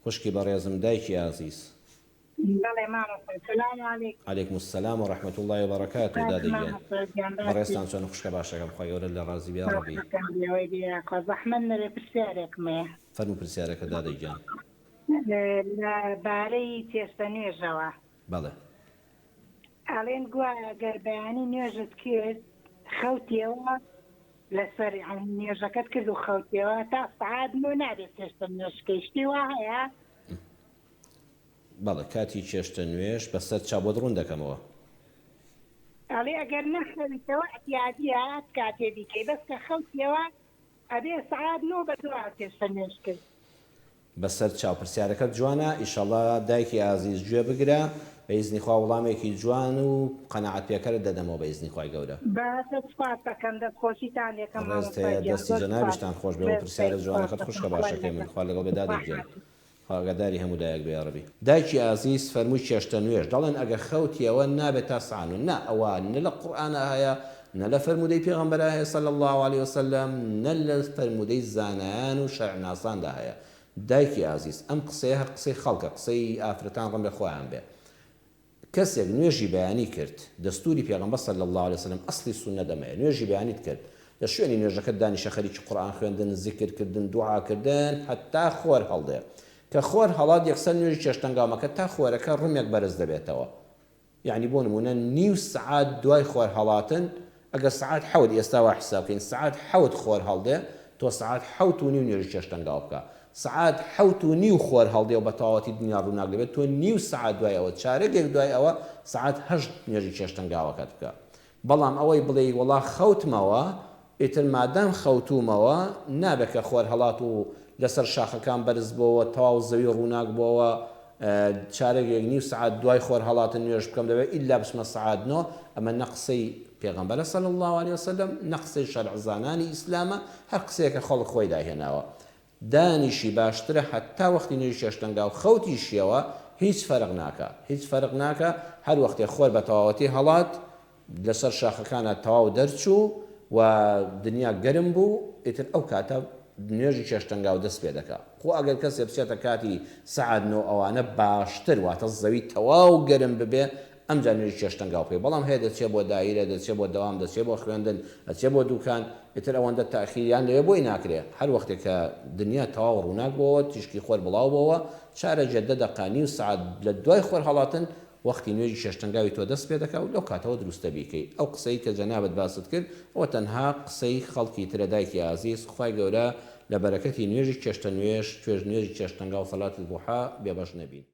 خوشکی بەڕێزم دایکی ئازیز. بەڵێ مامۆستا سلام علیکم. علیکم السلام و رحمە اللە و بەرەکاتو باش دادە گیان مامۆستا گیان باشی. بەڕێزتان چۆنن خوشکە باشەکەم خوای گەورە لە ڕازی بێ یاڕەبی. ساغتان بێ وەی بێ یاخوا زەحمەت نەبێ پرسیارێکم هەیە. فەرموو پرسیارەکە دادە گیان. لە بارەی چێشتە نوێژەوە. بەڵێ. ئەڵێن گوایە گەر بەیانی نوێژت کرد خەوتیەوە لەسەر یانی نوێژەکەت کرد و خەوتیەوە تا سەعات نۆ نابێت چێشتە نوێژ کەی شتی وا هەیە؟ بەڵێ کاتی چێشتە نوێژ بەسەر چاو بۆت ڕوون دەکەمەوە. ئەڵێ ئەگەر نەخەویتەوە ئیعتیادیە هەر کاتێ بیکەی بەس کە خەوتیەوە ئەبێ سەعات نۆ بەدوا چێشتە نوێژ کەی. بەسەر چاو پرسیارەکەت جوانە ئیشەڵا دایکی ئازیز گوێ بگرە بە ئیزنی خوا وڵامێکی جوان و قەناعەت پێکەرت دەدەمەوە بە ئیزنی خوای گەورە. باشە سوپاست ئەکەم دەست خۆشیتان لێکەم ڕێزت مامۆستا هەیە گیان دەستی زۆر سوپاس جەنابیشتان خۆش بێ بۆ ڕێزت پرسیارە هەیە سوپاست جوانەکەت ئەکەم خوشکە خوای باشەکەی من لەگەڵ خوا لەگەڵ بێ خوا دادە گیان حافیز. خوا ئاگاداری هەموو لایەک بێ یاڕەبی. دایکی ئازیز فەرمووی چێشتە نوێژ دەڵێن ئەگەر خەوتیەوە نابێت تا سەعات نۆ نا ئەوە نە لە قورئانا هەیە نە لە فەرموودەی پێغەمبەرا هەیە صلی اللە علیە وسلم نە لە فەرموودەی زانایان و شەرعناساندا هەیە دایکی ئازیز ئەم قسەیە هەر قسەی خەڵکە قسەی ئافرەتان ڕەنبێ خۆیان بێ کەسێک نوێژی بەیانی کرد دەستوری پێغەمبەر صلی اللە علیە وسلم ئەسڵی سوننەت ئەمەیە نوێژی بەیانیت کرد لە شوێنی نوێژەکەت دانیشە خەریکی قورئان خوێندن زیکر کردن دوعا کردن هەتا خۆر هەڵدێ کە خۆر هەڵات یەکسەر نوێژی چێشتەنگاو مەکە تا خۆرەکە ڕمێک بەرز دەبێتەوە یەعنی بۆ نموونە نیو سەعات دوای خۆر هەڵاتن ئەگەر سەعات حەوت ئێستا وا حیساب کەین سەعات حەوت خۆر هەڵدێ تۆ سەعات حەوت و نیو نوێژی چێشتەنگاو بکە سەعات حەوت و نیو خۆر هەڵدێ و بە تەواوەتی دنیا ڕووناک دەبێت تۆ نیو سەعات دوای ئەوە چارەگێک دوای ئەوە سەعات هەشت نوێژی چێشتەنگاوەکەت بکە بەڵام ئەوەی بڵێی وەڵا خەوتمەوە ئیتر مادام خەوتوومەوە نابێ کە خۆر هەڵات و لەسەر شاخەکان بەرز بۆوە تەواو زەوی ڕووناک بۆوە چارەگێک نیو سەعات دوای خۆر هەڵاتن نوێژ بکەم دەبێ ئیلا بچمە سەعات نۆ ئەمە نە قسەی پێغەمبەرە صلی اللە علیە وسلم نە قسەی شەرعزانانی ئیسلامە هەر قسەیەکە خەڵک خۆی دایهێناوە دانیشی باشترە هەتا وەختی نوێژی چێشتەنگاو خەوتیشیەوە هیچ فەرق ناکا هیچ فەرق ناکا هەر وەختێ خۆر بە تەواوەتی هەڵات لەسەر شاخەکانا تەواو دەرچوو و دنیا گەرم بوو ئیتر ئەو کاتە نوێژی چێشتەنگاو دەست پێ دەکا خۆ ئەگەر کەسێ بچێتە کاتی سەعات نۆ ئەوانە باشتر واتە زەوی تەواو گەرم ببێ ئەمجا نوێژی چێشتەنگاو بکەی بەڵام هەیە دەچێ بۆ دایرە دەچێ بۆ دەوام دەچێ بۆ خوێندن ئەچێ بۆ دوکان ئیتر ئەوەندە تاخیریان لەوێ بۆی ناکرێ هەر وەختێ کە دنیا تەواو ڕووناک بۆوە تیشکی خۆر بڵاو بۆوە چارەگێ دە دەقە نیو سەعات لە دوای خۆر هەڵاتن وەختی نوێژی چێشتەنگاوی تۆ دەست پێ دەکا و لەو کاتەوە دروستە بیکەی ئەو قسەی کە جەنابت باست کرد ئەوە تەنها قسەی خەڵکی ترە دایکی ئازیز خوای گەورە لە بەرەکەتی نوێژی چێشتە نوێژ توێژ نوێژی چێشتەنگاو صلاة الضحی بێبەش نەبین.